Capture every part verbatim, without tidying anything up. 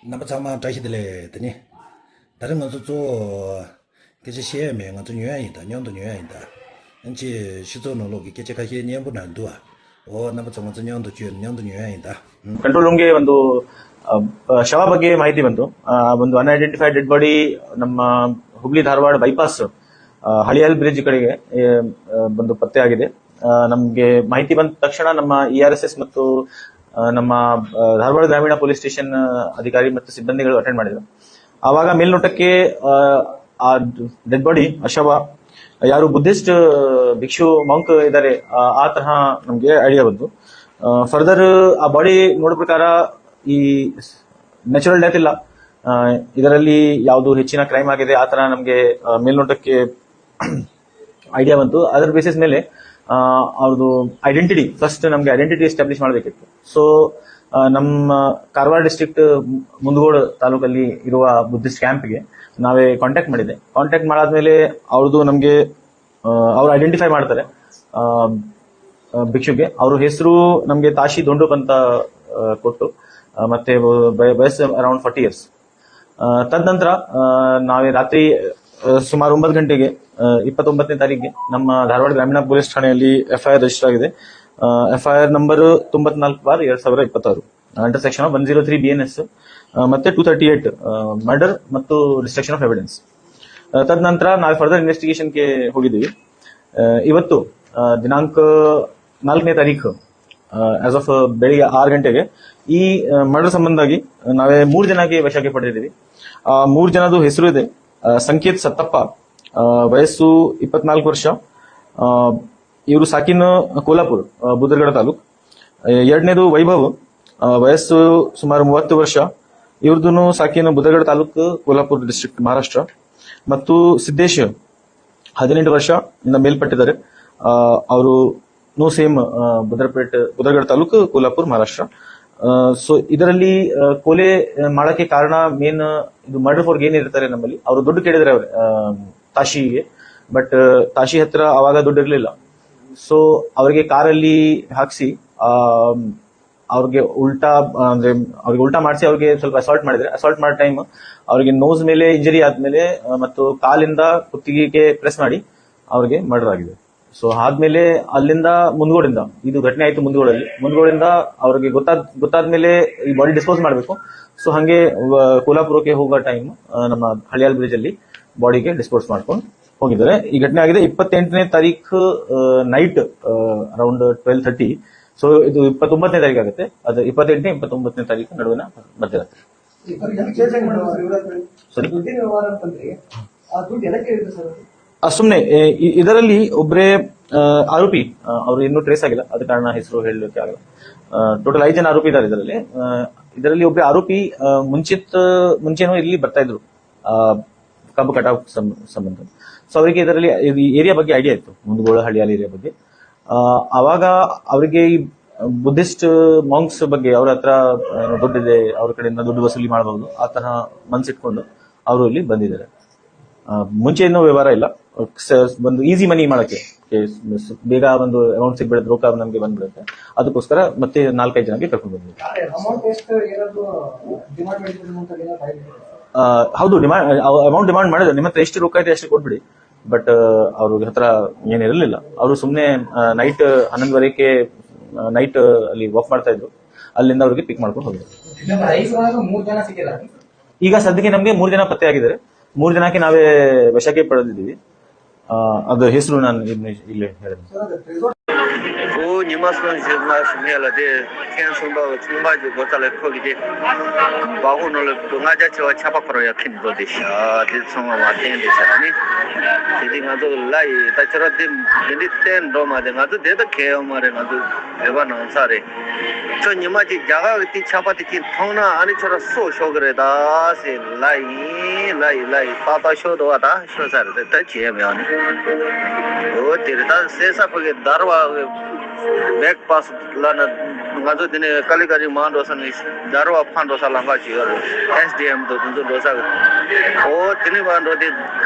རྣམ་པ་ཚང་མ་བཀྲ་ཤིས་བདེ་ལེགས། དེ་ནི་ད་རིང་ང་ཚོ་གཙོ་བོ་སྐད་ཆ་བཤད་ཡ་མེད། ང་ཚོ་ཉོ་ཡ་ཡིན་ད། མཉམ་དུ་ཉོ་ཡ་ཡིན་ད། ཨ་ནི་ཅིག་སྤྱི་ཚོགས་ནང་ལོགས་ཀྱི་སྐད་ཆ་ཁ་ཤས་སྙན་པོ་ནང་འདུག་ཨ། འོ་རྣམ་པ་ཚོ་ང་ཚོ་མཉམ་དུ་བཅོས་མཉམ་དུ་ཉོ་ཡ་ཡིན་ད། ཨུམ། ಕಂಟ್ರೋಲ್ ರೂಮ್‌ಗೆ ಒಂದು, ಆ, ಆ, ಶವ ಬಗ್ಗೆ ಮಾಹಿತಿ ಬಂತು. ಆ, ಒಂದು ಅನ್‌আಯ್ಡೆಂಟಿಫೈಡ್ ಡೆಡ್ ಬಾಡಿ ನಮ್ಮ ಹುಬ್ಳಿ ಧಾರವಾಡ ಬೈಪಾಸ್, ಆ, ಹಳಿಯಾಲ್ ಬ್ರಿಡ್ಜ್ ಕಡೆಗೆ, ಆ, ಒಂದು ಪತ್ತೆಯಾಗಿದೆ. ಆ, ನಮ್ಗೆ ಮಾಹಿತಿ ಬಂದ ತಕ್ಷಣ ನಮ್ಮ ಇ ಆರ್ ಎಸ್ ಎಸ್ ಮತ್ತು, ಆ, ನಮ್ಮ, ಆ, ಧಾರವಾಡ ಗ್ರಾಮೀಣ ಪೊಲೀಸ್ ಸ್ಟೇಷನ್ ಅಧಿಕಾರಿ ಮತ್ತು ಸಿಬ್ಬಂದಿಗಳು ಅಟೆಂಡ್ ಮಾಡಿದ್ರು. ಆವಾಗ ಮೇಲ್ನೋಟಕ್ಕೆ, ಆ, ಆ ಡೆಡ್ ಬಾಡಿ, ಆ ಶವ ಯಾರು ಬುದ್ಧಿಸ್ಟ್ ಭಿಕ್ಷು ಮಾಂಕ್ ಇದ್ದಾರೆ, ಆ, ಆ ತರಹ ನಮ್ಗೆ ಐಡಿಯಾ ಬಂತು. ಆ, ಫರ್ದರ್ ಆ ಬಾಡಿ ನೋಡೋ ಪ್ರಕಾರ ಈ ನ್ಯಾಚುರಲ್ ಡೆತ್ ಇಲ್ಲ. ಆ, ಇದರಲ್ಲಿ ಯಾವುದು ಹೆಚ್ಚಿನ ಕ್ರೈಮ್ ಆಗಿದೆ ಆ ತರ ನಮ್ಗೆ, ಆ, ಮೇಲ್ನೋಟಕ್ಕೆ ಐಡಿಯಾ ಬಂತು. ಅದರ ಬೇಸಿಸ್ ಮೇಲೆ, ಆ, ಅವ್ರದ್ದು ಐಡೆಂಟಿಟಿ, ಫಸ್ಟ್ ನಮ್ಗೆ ಐಡೆಂಟಿಟಿ ಎಸ್ಟಾಬ್ಲಿಷ್ ಮಾಡಬೇಕಿತ್ತು. ಸೊ ನಮ್ಮ ಕಾರವಾರ ಡಿಸ್ಟ್ರಿಕ್ಟ್ ಮುಂದಗೋಡು ತಾಲೂಕಲ್ಲಿ ಇರುವ ಬುದ್ಧಿಸ್ಟ್ ಕ್ಯಾಂಪ್ಗೆ ನಾವೇ ಕಾಂಟ್ಯಾಕ್ಟ್ ಮಾಡಿದೆ. ಕಾಂಟ್ಯಾಕ್ಟ್ ಮಾಡಾದ್ಮೇಲೆ ಅವ್ರದ್ದು ನಮ್ಗೆ, ಆ, ಅವ್ರು ಐಡೆಂಟಿಫೈ ಮಾಡ್ತಾರೆ. ಆ, ಆ, ಭಿಕ್ಷುಗೆ ಅವ್ರ ಹೆಸರು ನಮ್ಗೆ ತಾಶಿ ಧೋಂಡುಪ್ ಅಂತ, ಆ, ಕೊಟ್ಟು, ಆ, ಮತ್ತೆ ವಯ- ವಯಸ್ಸು ಅರೌಂಡ್ ಫಾರ್ಟಿ ಇಯರ್ಸ್. ಆ, ತದನಂತರ, ಆ, ನಾವೇ ರಾತ್ರಿ, ಆ, ಸುಮಾರು ಒಂಬತ್ತು ಗಂಟೆಗೆ, ಆ, ಇಪ್ಪತ್ತೊಂಬತ್ತನೇ ತಾರೀಕಿಗೆ ನಮ್ಮ ಧಾರವಾಡ ಗ್ರಾಮೀಣ ಪೊಲೀಸ್ ಠಾಣೆಯಲ್ಲಿ ಎಫ್ ಐ ಆರ್ ರಿಜಿಸ್ಟರ್ ಆಗಿದೆ. ಎಫ್ ಐ ಆರ್ ನಂಬರ್ ತೊಂಬತ್ನಾಲ್ಕು ಬಾರ್ ಎರಡ್ ಸಾವಿರ ಇಪ್ಪತ್ತಾರು, under section one zero three B N S ಮತ್ತೆ ಟೂ ತರ್ಟಿ ಏಟ್, ಮರ್ಡರ್ ಮತ್ತು ಡಿಸ್ಟ್ರಕ್ಷನ್ ಆಫ್ ಎವಿಡೆನ್ಸ್. ತದನಂತರ ನಾವು ಫರ್ದರ್ ಇನ್ವೆಸ್ಟಿಗೇಷನ್ಗೆ ಹೋಗಿದ್ದೀವಿ. ಆ, ಇವತ್ತು, ಆ, ದಿನಾಂಕ ನಾಲ್ಕನೇ ತಾರೀಕು, ಆಸ್ ಆಫ್ ಬೆಳಿಗ್ಗೆ ಆರು ಗಂಟೆಗೆ ಈ ಮರ್ಡರ್ ಸಂಬಂಧವಾಗಿ ನಾವೇ ಮೂರು ಜನಕ್ಕೆ ವಶಕ್ಕೆ ಪಡೆದಿದ್ದೀವಿ. ಆ ಮೂರು ಜನದು ಹೆಸರು ಇದೆ, ಆ, ಸಂಕೇತ್ ಸತ್ತಪ್ಪ, ಆ, ವಯಸ್ಸು ಇಪ್ಪತ್ನಾಲ್ಕು ವರ್ಷ, ಆ, ಇವರು ಸಾಕಿನ್ ಕೋಲ್ಹಾಪುರ್, ಆ, ಬುದರ್ಗಡ ತಾಲೂಕ್. ಆ, ಎರಡನೇದು ವೈಭವ್, ಆ, ವಯಸ್ಸು ಸುಮಾರು ಮೂವತ್ತು ವರ್ಷ, ಇವ್ರದ್ದು ಸಾಕಿನ್ ಬುದರ್ಗಡ ತಾಲೂಕು, ಕೋಲ್ಹಾಪುರ್ ಡಿಸ್ಟ್ರಿಕ್ಟ್, ಮಹಾರಾಷ್ಟ್ರ. ಮತ್ತು ಸಿದ್ದೇಶ್, ಹದಿನೆಂಟು ವರ್ಷ ಇಂದ ಮೇಲ್ಪಟ್ಟಿದ್ದಾರೆ. ಆ, ಅವರು ನೋ ಸೇಮ್, ಬುದರ್ಪೇಟ್, ಬುದರ್ಗಡ ತಾಲೂಕು, ಕೋಲ್ಹಾಪುರ್, ಮಹಾರಾಷ್ಟ್ರ. ಸೊ ಇದರಲ್ಲಿ, ಆ, ಕೊಲೆ, ಆ, ಮಾಡಕ್ಕೆ ಕಾರಣ ಮೇನ್ ಇದು ಮರ್ಡರ್ ಫೋರ್ಗೆ ಏನ್ ಇರ್ತಾರೆ ನಮ್ಮಲ್ಲಿ, ಅವರು ದುಡ್ಡು ಕೇಳಿದ್ರೆ ಅವ್ರು, ಆ, ತಾಶಿಗೆ. ಬಟ್ ತಾಶಿ ಹತ್ರ ಅವಾಗ ದುಡ್ಡು ಇರಲಿಲ್ಲ. ಸೊ ಅವರಿಗೆ ಕಾರಲ್ಲಿ ಹಾಕ್ಸಿ, ಆ, ಅವ್ರಿಗೆ ಉಲ್ಟಾ, ಆ, ಅಂದ್ರೆ ಅವ್ರಿಗೆ ಉಲ್ಟಾ ಮಾಡಿಸಿ ಅವ್ರಿಗೆ ಸ್ವಲ್ಪ ಅಸಾಲ್ಟ್ ಮಾಡಿದ್ರೆ, ಅಸಾಲ್ಟ್ ಮಾಡೋ ಟೈಮ್ ಅವರಿಗೆ ನೋಸ್ ಮೇಲೆ ಇಂಜರಿ ಆದ್ಮೇಲೆ, ಆ, ಮತ್ತು ಕಾಲಿಂದ ಕುತ್ತಿಗೆಗೆ ಪ್ರೆಸ್ ಮಾಡಿ ಅವ್ರಿಗೆ ಮರ್ಡರ್ ಆಗಿದೆ. ಸೊ ಆದ್ಮೇಲೆ ಅಲ್ಲಿಂದ ಮುಂದಗೋಡಿಂದ, ಇದು ಘಟನೆ ಆಯ್ತು ಮುಂದಗೋಡಲ್ಲಿ, ಮುಂದಗೋಡಿಂದ ಅವ್ರಿಗೆ ಗೊತ್ತಾದ್ ಗೊತ್ತಾದ್ಮೇಲೆ ಈ ಬಾಡಿ ಡಿಸ್ಪೋಸ್ ಮಾಡಬೇಕು. ಸೊ ಹಂಗೆ ವ- ಕೋಲ್ಹಾಪುರಕ್ಕೆ ಹೋಗೋ ಟೈಮ್ ನಮ್ಮ ಹಳಿಯಾಲ್ ಬ್ರಿಡ್ಜ್ ಅಲ್ಲಿ ಬಾಡಿಗೆ ಡಿಸ್ಪೋಸ್ ಮಾಡ್ಕೊಂಡು ಹೋಗಿದ್ದಾರೆ. ಈ ಘಟನೆ ಆಗಿದೆ ಇಪ್ಪತ್ತೆಂಟನೇ ತಾರೀಕು night around twelve thirty. So ಇದು ಇಪ್ಪತ್ತೊಂಬತ್ತನೇ ತಾರೀಕು ಆಗುತ್ತೆ. ಅದು ಇಪ್ಪತ್ತೆಂಟನೇ ಇಪ್ಪತ್ತೊಂಬತ್ತನೇ ತಾರೀಕು ನಡುವಿನ ಮಧ್ಯರಾತ್ರಿ. ಸರಿ. ದುಡ್ಡಿನ ವ್ಯವಹಾರ ಅಂತಂದ್ರೆ ಆ ದುಡ್ಡು ಎಲ್ಲ ಕೇಳಿದ್ರು ಸರ್. ಸುಮ್ಮನೆ ಇದರಲ್ಲಿ ಒಬ್ಬರೇ ಆರೋಪಿ, ಆ, ಅವರು ಇನ್ನೂ ಟ್ರೇಸ್ ಆಗಿಲ್ಲ, ಆದ ಕಾರಣ ಹೆಸರು ಹೇಳಲಿಕ್ಕೆ ಆಗಲ್ಲ. ಟೋಟಲ್ ಐದು ಜನ ಆರೋಪಿ ಇದ್ದಾರೆ ಇದರಲ್ಲಿ. ಆ, ಇದರಲ್ಲಿ ಒಬ್ಬರೇ ಆರೋಪಿ, ಆ, ಮುಂಚಿತ್ ಮುಂಚೆನೂ ಇಲ್ಲಿ ಬರ್ತಾ ಇದ್ರು, ಆ, ಕಬ್ಬು ಕಟಾವ್ ಸಂ- ಸಂಬಂಧ. ಸೊ ಅವರಿಗೆ ಇದರಲ್ಲಿ ಈ ಏರಿಯಾ ಬಗ್ಗೆ ಐಡಿಯಾ ಇತ್ತು, ಮುಂದಗೋಳ ಹಳಿಯಾಲ್ ಏರಿಯಾ ಬಗ್ಗೆ. ಆ, ಅವಾಗ ಅವರಿಗೆ ಈ ಬುದ್ಧಿಸ್ಟ್ ಮಾಂಕ್ಸ್ ಬಗ್ಗೆ, ಅವ್ರ ಹತ್ರ, ಆ, ದುಡ್ಡಿದೆ, ಅವ್ರ ಕಡೆಯಿಂದ ದುಡ್ಡು ವಸೂಲಿ ಮಾಡಬಹುದು, ಆ ತರಹ ಮನ್ಸಿಟ್ಕೊಂಡು ಅವರು ಇಲ್ಲಿ ಬಂದಿದ್ದಾರೆ. ಆ, ಮುಂಚೆ ಏನೋ ವ್ಯವಹಾರ ಇಲ್ಲ, ಸ- ಒಂದು ಈಸಿ ಮನಿ ಮಾಡಕ್ಕೆ, ಬೇಗ ಒಂದು ಅಮೌಂಟ್ ಸಿಗ್ಬಿಡುತ್ತೆ, ರೊಕ್ಕ ನಮ್ಗೆ ಬಂದ್ಬಿಡುತ್ತೆ. ಅದಕ್ಕೋಸ್ಕರ ಮತ್ತೆ ನಾಲ್ಕೈದು ಜನಕ್ಕೆ ಕರ್ಕೊಂಡು ಬಂದಿದ್ದೀವಿ. ಅಮೌಂಟ್ ಎಷ್ಟು ಏನಾದ್ರು ಡಿಮಾಂಡ್ ಮಾಡಿದ್ರು ಅಂತ ಏನಾದ್ರು? ಆ, ಹೌದು, ಡಿಮಾಂಡ್, ಅಮೌಂಟ್ ಡಿಮಾಂಡ್ ಮಾಡಿದ್ರೆ ನಿಮ್ಮ ಹತ್ರ ಎಷ್ಟು ರೊಕ್ಕ ಇದೆ ಅಷ್ಟು ಕೊಟ್ಬಿಡಿ. ಬಟ್ ಅವ್ರ ಹತ್ರ ಏನಿರಲಿಲ್ಲ. ಅವರು ಸುಮ್ಮನೆ ನೈಟ್ ಹನ್ನೊಂದುವರೆಗೆ ನೈಟ್ ಅಲ್ಲಿ ವಾಕ್ ಮಾಡ್ತಾ ಇದ್ರು, ಅಲ್ಲಿಂದ ಅವ್ರಿಗೆ ಪಿಕ್ ಮಾಡ್ಕೊಂಡು ಹೋಗಿದ್ರು. ಈಗ ಸದ್ಯಕ್ಕೆ ನಮ್ಗೆ ಮೂರು ಜನ ಪತ್ತೆ ಆಗಿದ್ದಾರೆ. ಮೂರು ಜನಕ್ಕೆ ನಾವೇ ವಶಕ್ಕೆ ಪಡೆದಿದ್ದೀವಿ. ಆ, ಅದು ಹೆಸರು ನಾನು ಇಲ್ಲಿ ಇಲ್ಲಿ ಹೇಳಿದೆ. ཁོ་ཉི་མ་གསུམ་བཞི་ལྔ་ཞིག་ངེས་ལ་དེ་ཁེངས་སུམ་པ་ཚོང་པ་གི་སྒོ་རྩ་ལ་ཁོ་གི་དེ་བ་ཧུ་ནོ་ལ་དུ་ལྔ་བརྒྱ་ཆེ་བ་ཆ་པ་འཁོར་ཡ་ཁིན་དོ་དེ་ཤ་དེ་ཚོང་བ་བ་བསྟན་དེ་ཤ་ནི་དེ་དེ་ང་ཚོ་ལ་ཡི་ད་ཁྱོད་ར་དེ་དེ་འདི་བསྟན་འགྲོ་མ་དེ་ང་ཚོ་དེ་ད་ཁེ་ཡོང་མ་རེད། ང་ཚོ་བོད་པ་ནང་ས་རེད། ཁྱོད་ཉི་མ་གཅིག་རྒྱ་གར་གི་དེ་ཆ་པ་དེ་ཁིན་མཐོང་ན་ཨ་ནི་ཁྱོད་ར་སོ་ཤོག་གི་རེད་ད་ཟེར། ལ་ཡི་ལ་ཡི་ལ་ཡི་ཏག་ཏག་ཤོག་འདུག་བ་ད། ཤོ་ས་རེད་ད་བྱེད་ཡ་མེད་ཨ་ནི། འོ་དེ་རེད་ད། སེ་ས་ཕུ་གི་དར་བ་བེག་པཱ་སི་ལ་ན་ང་ཚོ་དེ་ནས་ཀ་ལི་ཀ་རི་མ་འགྲོ་ས་ནས་དར་བ་ཕ་འགྲོ་ས་ལམ་ཁ་ཅིག་ཡོད་རེད། ཨེས་ཌི་ཨེམ་དང་དེ་ཚོ་འགྲོ་ས་གི། འོ་དེ་ནས་མ་འགྲོ་དེ་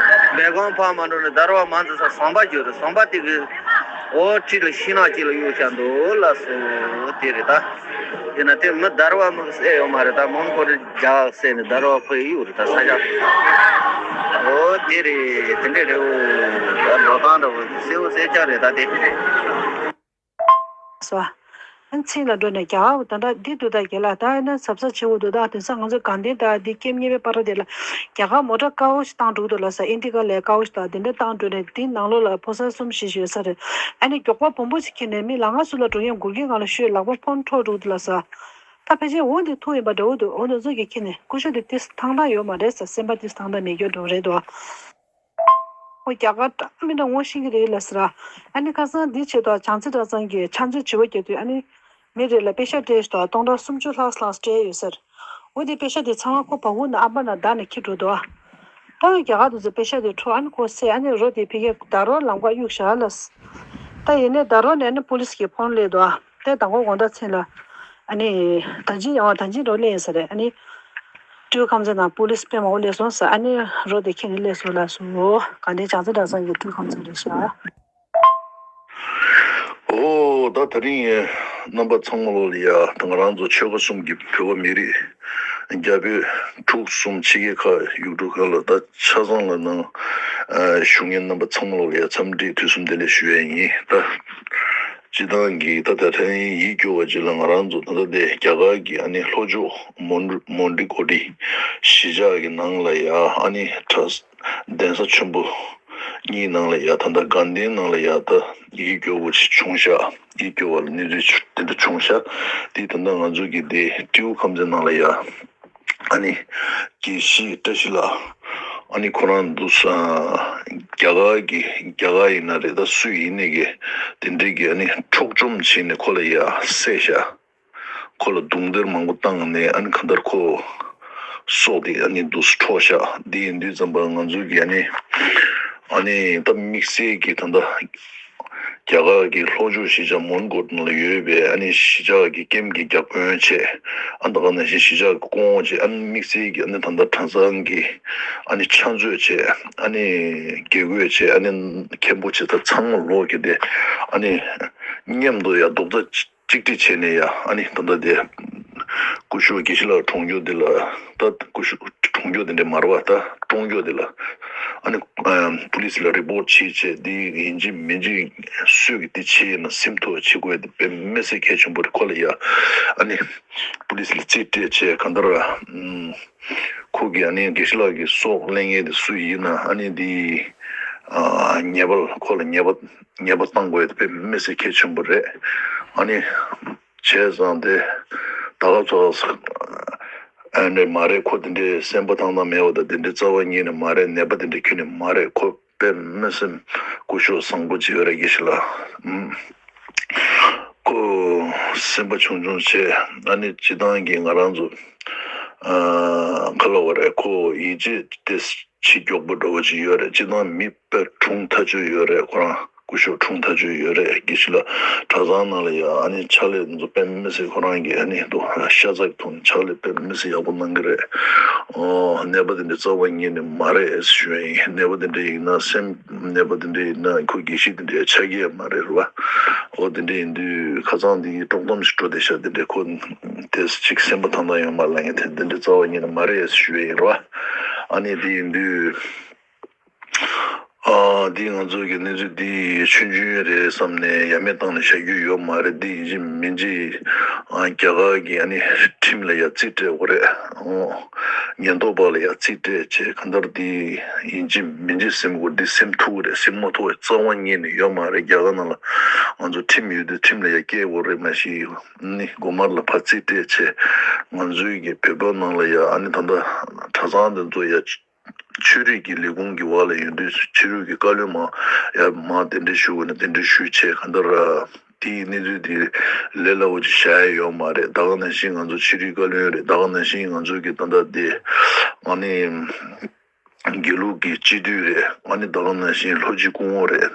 བེ་གོང་ཕ་མ་འགྲོ་ནས་དར་བ་མ་འགྲོ་ས་ཟམ་པ་ཅིག་ཡོད་རེད། ཟམ་པ་དེ་གི་འོ་ཁྲི་ལ་ཤིང་ནགས་ཅིག་ལ་གཡུག་བྱ་འདུག་ལ་སོ་དེ་རེད་ད། དེ་ན་དེ་མི་དར་བ་མི་གསལ་ཡོད་མ་རེད། ད་མོན་གྷོ་རི་རྒྱ་གར་གསལ་ནས་དར་བ་ཕུ་ཡི་ཡོད་རེད། ད་ས་ཆ་འོ་དེ་རེད། དེ་འདྲས་རེད། འོ་ད་འགྲོ་སྟངས་འདྲ་བོ་གསལ་བོ་གསལ་ཆགས་རེད། ད་དེ་སོ། ཨ་ནི་ཚིག་ལ་འགྲོ་ནས་རྒྱ་གར་ད་ལྟ་འདི་འདུག་ད་རྒྱ་ལ་ད་ཨ་ན་གཟབ་གཟབ་བྱེད་དགོས་འདུག་ད་དེང་སང་ང་ཚོ་དགའ་ལྡན་ད་འདི་ཀེམ་གཉིས་པའི་བར་དེ་ལ་རྒྱ་གར་མོ་ཊ་དཀར་པོ་ཞིག་བཏང་འགྲོ་གི་འདུག་ལ་ས། ཨིན་ཌི་ཀ་ལས་དཀར་པོ་ཞིག་ད་དེ་འདྲ་བཏང་འགྲོ་ནས་དེའི་ནང་ལོགས་ལ་ཕོ་གསར་གསུམ་བཞི་ཞིག་ཡོད་ས་རེད། ཨ་ནི་མགྱོགས་པ་བོང་བུ་ཞིག་ཁྱེར་ནས་མི་ལ་ང་སུ་ལ་འགྲོ་མཁན་སྒུར་མཁན་སྒང་ལ་ཤོད་ལག་པ་ཕོན་འཕྲོག་འགྲོ་གི་འདུག་ལ་ས། ད་ཕལ་ཆེར་འོ་འདི་ཐུག་ཡིན་པ་འདྲ་བོ་འདུག་འོ་འདི་ཚོ་གི་ཁྱེར་ནས་སྐུ་ཞབས་དེ་ཏིས་ཐང་ཐང་ཡོད་མ་རེད་ས། སེམས་པ་ཏིས་ཐང་ཐང་མེད་རྒྱུ་འགྲོ་རེད་དོ། ཁོ་རྒྱ་གར་འདྲ་མི་འདྲ་ངོ་ཤེས་ཀྱི་རེད་ལ་ཟེར། ཨ་ནི་ཁ་སང་འདི་ཆེད་དུ་བྱང་རྩེ་གྲྭ་ཚང་གིས་ཕྱག་མཛོད་བྱི་བ་རྒྱག་དུས་ཨ་ནི་མི་རེ་ལ་པེ་ཤག་སྤྲད་ཤག་དང་སྟོང་ཕྲག་སུམ་ཅུ་ལྷག་ལྷག་སྤྲད་ཡོད་ཟེར། འོ་དེ་པེ་ཤག་དེ་ཚང་མ་ཁོ་བ་ཧུ་ན་ཨམ་པ་ན་བདག་ནས་ཁྱེར་འགྲོ་འདུག་ད་རྒྱ་གར་དུ་ཚོ་པེ་ཤག་དེ་འཕྲོ་ཨ་ནི་ཁོ་སེ་ཨ་ནི་རོ་དེ་ཕི་ཀའི་ད་རོ་ལམ་ཁ་གཡུག་བཞག་ལ། ད་ཡིན་ནའི་ད་རོ་ནས་ཨ་ནི་པུ་ལིས་ཀྱི་ཕོན་སླེབས་འདུག་དེ་དང་པོ་དགོང་དག་མཚན་ལ། ཨ་ནི་ད་ཅི་ཡང་ད་ཅི་རོ་སླེབས་ཡིན་ས་རེད། ཨ་ནི་སྤྲུལ་ཁམས་ཚན་དང་པུ་ལིས་དཔེ་མང་པོ་སླེབས་སོང་ཟེར། ཨ་ནི་རོ་དེ་ཁྱེར་ནས་སླེབས་སོང་ལ་སོ། ག་འདྲའི་བྱང་རྩེ་གྲྭ་ཚང་གི་སྤྲུལ་ཁམས་ཚན་རེད་ཤག་འོ་ད་དེ་རིང་རྣམ་པ་ཚང་མ་ལོ་ལ་ཡ་ད་ང་རང་ཚོ་ཆོལ་ཁ་གསུམ་གྱི་བོད་པ་མི་རིགས་རྒྱ་བོད་འབྲུག་གསུམ་ཕྱི་རྒྱལ་ཁག་ཡུལ་གྲུ་ཁག་ལ་ད་ཆ་ཚང་ལ་ནང་བཞུགས་མཁན་རྣམ་པ་ཚང་མ་ལོ་ལ་ཡ་འཚམས་འདྲི་དུས་གསུམ་བདེ་ལེགས་ཞུ་ཡ་ཡིན། ད་སྤྱི་བཏང་གི་ད་ད་ཐེངས་ཡིད་སྐྱོ་བ་ཅིག་ལ་ང་རང་ཚོ་ད་ལྟ་དེ་རྒྱ་གར་གྱི་ཨ་ནི་ལྷོ་ཕྱོགས་མོན་མོན་ཊི་ཀོ་ཊི་གཞིས་ཆགས་ཀྱི་ནང་ལ་ཡ་ཨ་ནི་གྲྭ་གདན་ས་ཆེན་པོ་གཉིས་ནང་ལ་ཡ་ད་ལྟ་དགའ་ལྡན་ནང་ལ་ཡ་ད་ཡིད་སྐྱོ་བོ་ཅིག་བྱུང་ཤག་ཡིད་སྐྱོ་བ་ལ་གནས་ཚུལ་དེ་འདྲ་བྱུང་ཤག་དེ་ད་ལྟ་ང་ཚོ་གི་དེ་སྤྲེའུ་ཁམས་ཚན་ནང་ལ་ཡ་ཨ་ནི་དགེ་བཤེས་བཀྲ་ཤིས་ལགས་ཨ་ནི་ཁོ་རང་འདུག་ས་རྒྱ་གར་གི་རྒྱ་གར་ཡིན་ན་རེད། ད་སུ་ཡིན་ནའི་གི་དེ་འདྲའི་གི་ཨ་ནི་འཕྲོག་བཅོམ་བྱས་ནས་ཁོ་ལ་ཡ་བསད་ཤག་ཁོ་ལ་རྡུང་རྡེག་མང་པོ་བཏང་ནས་ཨ་ནི་གང་ལྟར་ཁོ་སྲོག་དེ་ཨ་ནི་འདུག་སེ་འཕྲོག་ཤག་འདི་ཡིན་དུས་ཙམ་པ་ང་ཚོ་གི་ཨ་ནི་ཨ་ནི་ད་དམིགས་བསལ་གྱི་ད་ལྟ་རྒྱ་གར་གྱི་ལྷོ་ཕྱོགས་གཞིས་ཆགས་མོན་གྷོ་ནང་ལ་ཡོད་པའི་ཨ་ནི་གཞིས་ཆགས་ཀྱི་ཀེམ་གྱི་བརྒྱ་དཔོན་བྱས་ཨ་ད་ག་ནང་བཞིན་གཞིས་ཆགས་ཀྱི་སྐུ་ངོ་བྱས་ཨ་ནི་དམིགས་བསལ་གྱི་ཨ་ནི་ད་ལྟ་གྲྭ་ཚང་གི་ཨ་ནི་ཕྱག་མཛོད་བྱས་ཨ་ནི་དགེ་བསྐོས་བྱས་ཨ་ནི་མཁན་པོ་བྱས་ད་ཚང་མ་ལོག་གི་དེ་ཨ་ནི་མཉམ་དུ་ཡ་རྡོག་རྩ་གཅིག་སྒྲིལ་བྱས་ནས་ཡ་ཨ་ནི་ད་ལྟ་དེ་སྐུ་ཞབས་དགེ་བཤེས་ལགས་གྲོངས་རྒྱུ་དེ་ལ་ད་སྐུ་ཞབས་གྲོངས་རྒྱུ་དེ་འདྲ་མ་རེད་བ། ད་གཏོང་རྒྱུ་དེ་ལ་ཨ་ནི་པུ་ལིས་ལ་རི་པོར་ཊི་བྱས་བྱས་དེ་ཡིན་གཅིག་མིན་གཅིག་སུས་ཀྱི་དེ་བྱས་ཡིན་ན་སེམས་ཐོག་བྱེད་དགོས་དེ་དཔེ་མི་སྲིད་གལ་ཆེན་པོ་རེད། ཁོ་ལ་ཡ་ཨ་ནི་པུ་ལིས་ལ་རྩིས་སྤྲད་བྱས་གང་ལྟར་ཁོ་གི་ཨ་ནི་དགེ་བཤེས་ལགས་ཀྱི་སྲོག་ལེན་མཁན་དེ་སུ་ཡིན་ན་ཨ་ནི་དེ་ཉེས་པ་ཁོ་ལ་ཉེས་པ། ཉེས་པ་བཏང་དགོས་དེ་དཔེ་མི་སྲིད་གལ་ཆེན་པོ་རེད། ཨ་ནི་བྱས་ཙང་དེ་ད་ག་ཚོད་ཨ་ནི་མ་རེད། ཁོ་དེ་འདྲའི་སེམས་པ་ཐང་ཐང་མེད་པ་དང་དེ་འདྲའི་རྩ་བ་ཉིད་ནས་མ་རེད། ནད་པ་དེ་འདྲ་ཁྱོན་ནས་མ་རེད། ཁོ་དཔེ་མི་སྲིད་སྐུ་ཞབས་བཟང་པོ་ཅིག་ཡོད་རེད། དགེ་བཤེས་ལགས་ཨུམ། ཁོ་སེམས་པ་ཆུང་ཆུང་བྱས་ཨ་ནི་སྤྱི་བཏང་གི་ང་རང་ཚོ་ཨ་ག་ལབ་དགོས་རེད། ཁོ་ཡིད་ཆེས་དེ་ཆེས་མགྱོགས་པོ་འདྲ་བོ་ཅིག་ཡོད་རེད། སྤྱི་བཏང་མི་དཔེ་གྲུང་ཐག་ཆོད་ཡོད་རེད། ཁོ་རང་སྐུ་ཞབས་གྲུང་ཐག་ཆོད་ཡོད་རེད། དགེ་བཤེས་ལགས་གྲྭ་ཚང་ནང་ལ་ཡ་ཨ་ནི་ཕྱག་ལས་འདི་ཚོ་དཔེ་མི་སྲིད་ཁོ་རང་གིས་ཨ་ནི་འདུག་ཤ་ཚ་གི་ཐོག་ནས་ཕྱག་ལས་དཔེ་མི་སྲིད་ཡག་པོ་གནང་གི་རེད། ཨོ་ནད་པ་དེ་འདྲ་རྩ་བ་ཉིད་ནས་མ་རེད་ཞུ་ཡ་ཡིན། ནད་པ་དེ་འདྲ་ཡིན་ན་སེམས་ནད་པ་དེ་འདྲ་ཡིན་ན་ཁོ་དགེ་བཤེས་དེ་འདྲའི་ཆགས་ཀྱི་ཡོད་མ་རེད་རེད་བ། ཨོ་དེ་འདྲ་ཡིན་དུས་ཁ་སང་དེ་དཀྲོག་གཏམ་ཞིག་འགྲོ་བསྡད་ཤག་དེ་འདྲ་ཁོ་དེ་ཅིག་སེམས་པ་ཐང་ཐང་ཡོད་མ་རེད་ལབ་མཁན་དེ་འདྲ་རྩ་བ་ཉིད་ནས་མ་རེད་ཞུ་ཡ་ཡིན་རེད་བ། ཨ་ནི་དེ་ཡིན་དུས། ཨ་འདི་ང་ཚོ་གི་གནས་ཚུལ་འདི་ཆུང་ཆུང་རེད་བསམ་ནས་ཡ་མེད་བཏང་ནས་བཞག་རྒྱུ་ཡོད་མ་རེད། འདི་ཡིན་གཅིག་མིན་གཅིག་ཨ་རྒྱ་གར་གྱི་ཨ་ནི་ཁྲིམས་ལ་ཡ་རྩིས་སྤྲད་དགོས་རེད། ཨོ་ཉེན་རྟོག་པ་ལ་ཡ་རྩིས་སྤྲད་བྱས་གང་ལྟར་འདི་ཡིན་གཅིག་མིན་གཅིག་སེམས་ཁུར་འདི་སེམས་ཐུག་རེད། སེམས་མ་ཐུག་རྩ་བ་ཉིད་ནས་ཡོད་མ་རེད། རྒྱ་གར་ནང་ལ་ང་ཚོ་ཁྲིམས་ཡོད་དུས་ཁྲིམས་ལ་ཡ་སྐྱེལ་དགོས་རེད། མ་གཞི་ནི་དགོང་དམར་ལ་ཕར་རྩིས་སྤྲད་བྱས་ང་ཚོའི་གི་བོད་པ་ནང་ལ་ཡ་ཨ་ནི་ད་ལྟ་གྲྭ་ཚང་འདི་ཚོ་ཡ། ཆོས་རིག་གི་ལས་ཁུངས་ཀྱི་འོག་ལ་ཡོད་དུས་ཆོས་རིག་གི་བཀའ་བློན་མ་ཡ་མ་དེ་འདྲ་ཞུ་དགོས་ན་དེ་འདྲ་ཞུ་བྱས་གང་ལྟར་དེའི་གནས་ཚུལ་དེ་ལས་སླ་བོ་ཅིག་བཞག་ཡ་ཡོད་མ་རེད། ད་ག་ནང་བཞིན་ང་ཚོ་ཆོས་རིག་བཀའ་བློན་རེད། ད་ག་ནང་བཞིན་ང་ཚོ་གི་ད་ལྟ་དེ་ཨ་ནི་དགེ་ལུགས་ཀྱི་སྤྱི་འཐུས་རེད། ཨ་ནི་ད་ག་ནང་བཞིན་ལྷོ་སྤྱི་སྐུ་ངོ་རེད།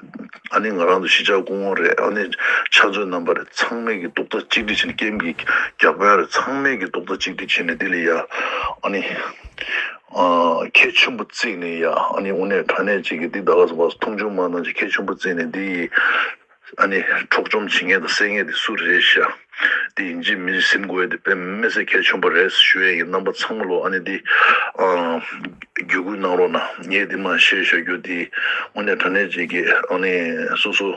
ཨ་ནི་ང་རང་ཚོ་གཞིས་ཆགས་སྐུ་ངོ་རེད། ཨ་ནི་ཕྱག་མཛོད་རྣམ་པ་རེད། ཚང་མས་ཀྱི་རྡོག་རྩ་གཅིག་སྒྲིལ་བྱས་ནས་ཀེམ་གྱི་བརྒྱ་དཔོན་རེད། ཚང་མས་ཀྱི་རྡོག་རྩ་གཅིག་སྒྲིལ་བྱས་ནས་དེ་ལ་ཡ་ཨ་ནི། ཨ་ཁྱེད་ཆུང་པོ་བརྩིས་ནས་ཡ་ཨ་ནི་དངོས་གནས་དྲང་གནས་ཅིག་གི་འདི་ད་ག་ཟེར་བ་མཐོང་ཆུང་མ་གནང་ཅིག་ཁྱེད་ཆུང་པོ་བརྩིས་ནས་འདི་ཡི་ཨ་ནི་འཕྲོག་བཅོམ་བྱེད་མཁན་དང་བསད་མཁན་དེ་སུ་རེད་ཤག་དེ་ཡིན་གཅིག་མིན་གཅིག་ཟིན་དགོས་ཡ་དེ་དཔེ་མི་སྲིད་གལ་ཆེན་པོ་རེད་ཞུ་ཡ་ཡིན། རྣམ་པ་ཚང་མ་ལོ་ཨ་ནི་དེ་ཨ་བརྒྱུད་སྐུལ་གནང་རོགས་གནང་། ངས་དེ་མ་བཤད་བཞག་རྒྱུ་དེ་དངོས་གནས་དྲང་གནས་ཅིག་གི་ཨ་ནི་སོ་སོ་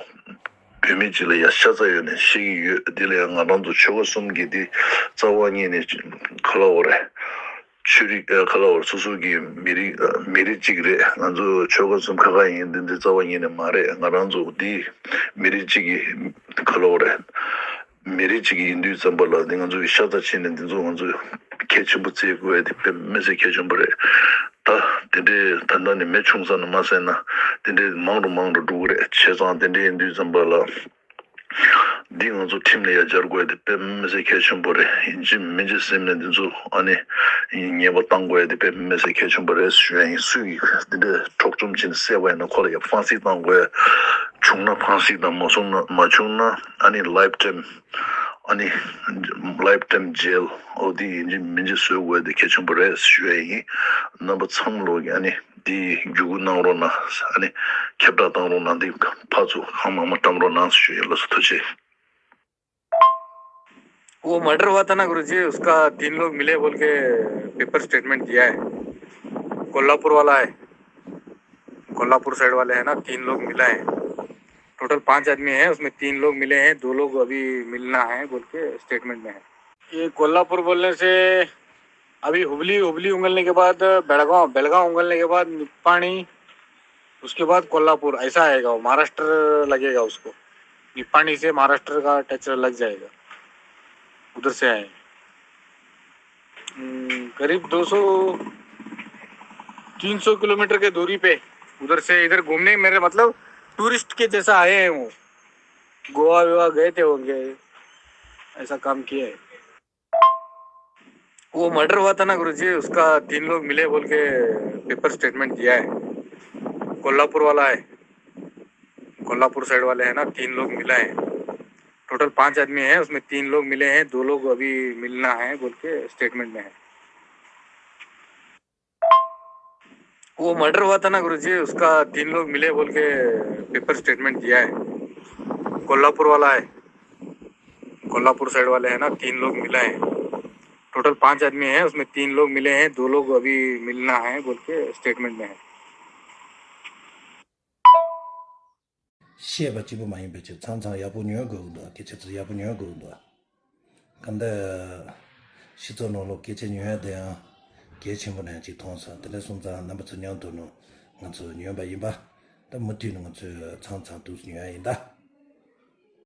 བོད་མི་ཅིག་ལ་ཡ་ཤ་ཚ་ཡོད་ནས་བཤད་ཀྱི་ཡོད། དེ་ལ་ཡང་ང་རང་ཚོ་ཆོལ་ཁ་གསུམ་གྱི་དེ་རྩ་བ་ཉིད་ནས་ག་ལ་འོ་རེད། ཆོས་རིག་ཨ་ག་ལ་བར་སོ་སོ་གི་མི་རིགས་ཨ་མི་རིགས་གཅིག་རེད། ང་ཚོ་ཆོལ་ཁ་གསུམ་ཁ་ཁ་ཡིན། འདི་འདི་རྩ་བ་ཉིད་ནས་མ་རེད། ང་རང་ཚོ་འདི་མི་རིགས་གཅིག་གི་ག་ལ་བར་མི་རིགས་གཅིག་ཡིན་དུས་ཙམ་པ་ལ་འདི་ང་ཚོ་གི་ཤ་ཚ་ཕྱིན་ནས་འདི་ཚོ་ང་ཚོ་གལ་ཆེན་པོ་བརྩི་དགོས་ཡ་དེ་དཔེ་མི་སྲིད་གལ་ཆེན་པོ་རེད། ད་དེ་འདྲའི་ད་ལྟ་ནས་མེ་ཆུང་ཙམ་ནས་མ་བསད་ན་དེ་འདྲའི་མང་རུ་མང་རུ་འགྲོ་གི་རེད། བྱས་ཙང་དེ་འདྲ་ཡིན་དུས་ཙམ་པ་ལ། འདི་ང་ཚོ་ཁྲིམས་ལ་ཡ་སྦྱར་དགོས་དེ་དཔེ་མི་སྲིད་གལ་ཆེན་པོ་རེད། ཡིན་གཅིག་མིན་གཅིག་ཟིན་ནས་འདི་ཚོ་ཨ་ནི་ཉེས་པ་བཏང་དགོས་དེ་དཔེ་མི་སྲིད་གལ་ཆེན་པོ་རེད་ཞུ་ཡ་ཡིན། སུ་ཡིས་འདི་འདྲ་འཕྲོག་བཅོམ་བྱས་ནས་བསད་པ་ཡིན་ན་ཁོ་ལ་ཡ་ཕང་སི་བཏང་དགོས། བྱུང་ན་ཕང་སི་དང་མ་སོང་ན་མ་བྱུང་ན་ཨ་ནི་ལའིབ་ཊེམ་ཨ་ནི་ལའིབ་ཊེམ་ཇེལ་འོ་དེ་ཡིན་གཅིག་མིན་གཅིག་བཟོ་དགོས་དེ་གལ་ཆེན་པོ་རེད་ཞུ་ཡ་ཡིན། རྣམ་པ་ཚང་མ་ལོ་གི་ཨ་ནི། དེ་བརྒྱུད་སྐུལ་གནང་རོགས་གནང་། ཨ་ནི་ཁྱབ་བསྒྲགས་བཏང་རོགས་གནང་། དེ་ཕར་ཚུར་གང་མང་མང་བཀྲམ་རོགས་གནང་ཞུ་ཡ། ལགས་སོ། ཐུགས་རྗེ་ཆེ། वो मर्डर हुआ था ना गुरुजी, उसका तीन लोग मिले बोल के पेपर स्टेटमेंट दिया है। कोल्हापुर वाला है, कोल्हापुर साइड वाले हैं ना, तीन लोग मिला है। टोटल पांच आदमी हैं, उसमें तीन लोग मिले हैं, दो लोग अभी मिलना है बोल के स्टेटमेंट में है। ये कोल्हापुर बोलने से अभी हुबली, हुबली उंगलने के बाद बेळगांव, बेळगांव उंगलने के बाद निप्पाणी, उसके बाद कोल्हापुर, ऐसा आएगा वो, महाराष्ट्र लगेगा उसको। निप्पाणी से महाराष्ट्र का टच लग जाएगा, उधर से आए। हम्म, करीब दो सौ, तीन सौ किलोमीटर के दूरी पे, उधर से इधर घूमने, मेरे मतलब टूरिस्ट के जैसा आए हैं वो। गोवा विवा गए थे होंगे, ऐसा काम किया है। वो मर्डर हुआ था ना गुरुजी, उसका तीन लोग मिले बोल के पेपर स्टेटमेंट दिया है। कोल्हापुर वाला है, कोल्हापुर साइड वाले हैं ना, तीन लोग मिला है। टोटल पांच आदमी हैं, उसमें तीन लोग मिले हैं, दो लोग अभी मिलना है बोल के स्टेटमेंट में है। वो मर्डर हुआ था ना गुरुजी, उसका तीन लोग मिले बोल के पेपर स्टेटमेंट दिया है। कोल्हापुर वाला है, कोल्हापुर साइड वाले हैं ना, तीन लोग मिला है। टोटल पांच आदमी हैं, उसमें तीन लोग मिले हैं, दो लोग अभी मिलना है बोल के स्टेटमेंट में है। བཤད་པ་གཅིག་པུ་མ་ཡིན་པའི་ཕྱིར་མཚམས་མཚམས་ཡག་པོ་ཉོན་དགོས་ཀྱི་འདུག་སྐད་ཆ་ཚོ་ཡག་པོ་ཉོན་དགོས་ཀྱི་འདུག་གང་ལྟར་སྤྱི་ཚོགས་ནང་ལོགས་སྐད་ཆ་ཉོན་ཡ་དེ་ཡང་གལ་ཆེན་པོ་ནང་གཅིག་མཐོང་སོང་། དེ་འདྲ་སོང་ཙང་རྣམ་པ་ཚོ་མཉམ་དུ་ནང་ང་ཚོ་ཉོན་པ་ཡིན་པ། ད་མུ་མཐུད་ནས་ང་ཚོས་མཚམས་མཚམས་འདུག་ཉོན་ཡ་ཡིན་ད།